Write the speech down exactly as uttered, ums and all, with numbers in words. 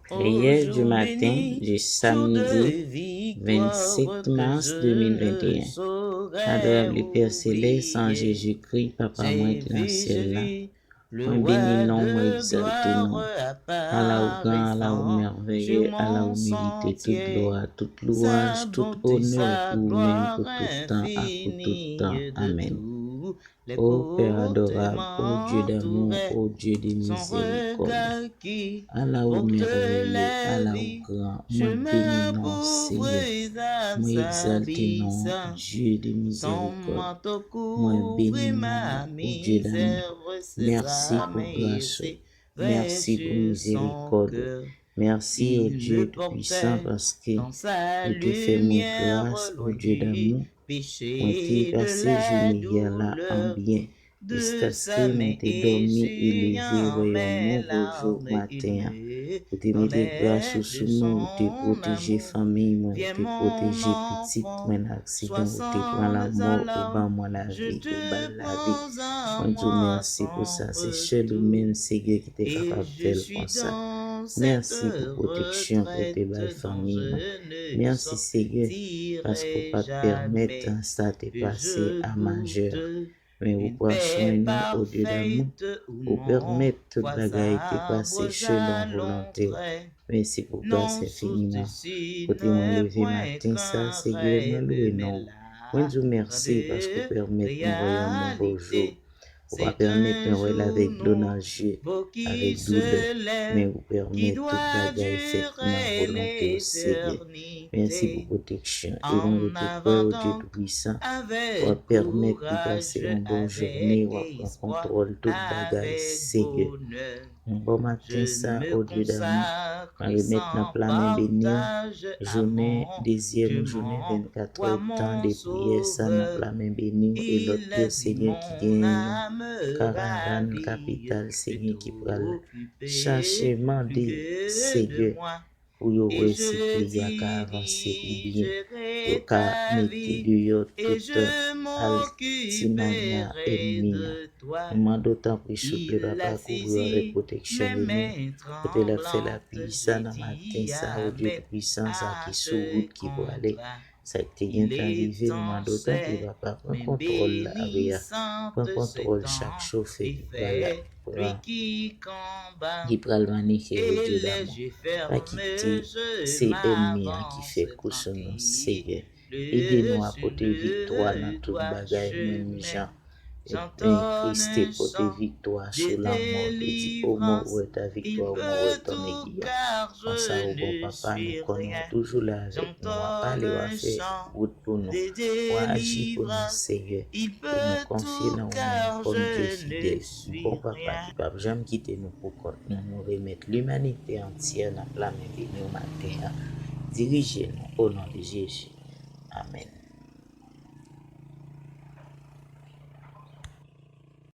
Prière du matin du samedi vingt-sept mars deux mille vingt et un. Adorable Père Céleste, en Jésus-Christ, Papa mwen ki nan syèl la, mwen beni non, mwen egzalte non. Ala ou gran, ala ou mèvèye, ala ou merite tout glwa, tout louwaj, tout onè pou ou menm, pou tout tan, a pou tout tan. Amèn. Ô Père adorable, ô Dieu d'amour, ô Dieu de miséricorde, ala ou mèvèye, ala ou gran, mwen beni non, Senyè. Mwen egzalte non, Dieu de miséricorde. Mwen beni non, ô Dieu d'amour. Mèsi pou gras ou. Mèsi pou mizerikòd ou. Mèsi, ô Dieu Tout-Puissant, paske ou te fè mwen gras, ô Dieu d'amour. Mwen te pase jounen yè la an byen, jiskaske mwen te dòmi e leve wè yon nouvo jou maten an. Ou te mete gras ou sou mwen, ou te pwoteje fanmi mwen, ou te pwoteje pitit mwen nan aksidan, ou te pran lanmò, ou ban mwen lavi, ou ba l lavi. Mwen di w mèsi pou sa, se sèl ou menm, Senyè, ki te kapab fè l konsa. Mèsi pou pwoteksyon ke w te bay fanmi mwen. Mèsi, Senyè, paske w pa t pèmèt sa te pase a majè. Men ou pran swen nou, ô Dieu d'amour. Ou pèmèt tout bagay te pase selon volonte w. Mèsi pou gras enfiniman. Kote mwen leve maten sa, Senyè, mwen lwe non w. Mwen di w mèsi paske w pèmèt mwen wè yon nouvo jou. Ou pa pèmèt mwen wè l avèk dlo nan je, avèk doulè, men ou pèmèt tout bagay fèt nan volonte w, Senyè. Mèsi pou pwoteksyon. E mwen rete kwè, ô Dieu Tout-Puissant, w ap pèmèt li pase yon bon jounen, w ap pran kontwòl tout bagay, Senyè. Yon bon maten sa, ô Dieu d'amour, mwen remèt nan pla men beni w jounen, dezyèm jounen vennkat è tan de priyè sa nan pla men beni w, e lòt yo, Senyè, ki gen yon karavàn kapital, Senyè, ki pral chache mande, Senyè, pou yo wè si peyi a ka avanse oubyen yo ka mete deyò tout altimanya ènmi an. Mwen mande w tanpri, souple, Papa, kouvri w avèk pwoteksyon li menm, kote l ap fè lapli sa nan maten sa, ô Dieu Tout-Puissant, sa ki sou wout, ki prale, sa ki te gentan rive, mwen mande w tanpri, Papa, pran kontwòl lari a, pran kontwòl chak chofè ki pral pran, ki pral manifeste, ô Dieu d'amour. Pa kite se ènmi an ki fè kou sou nou, Senyè. Ede nou a pote viktwa nan tout bagay, menm jan Kris te pote viktwa sou lanmò. Li di, au moins où est ta victoire, au moins où est ton aiguillon. Konsa, o bon Papa, nou konnen w toujou la avèk nou, w ap pale, w ap fè wout pou nou, w ap aji pou nou, Senyè. E nou konfye nan ou menm kòm Dye fidèl, bon Papa ki p ap janm kite nou pou kont nou. Nou remèt limanite antyè nan pla men beni w maten an. Dirije nou, o non de Jezi. Amèn.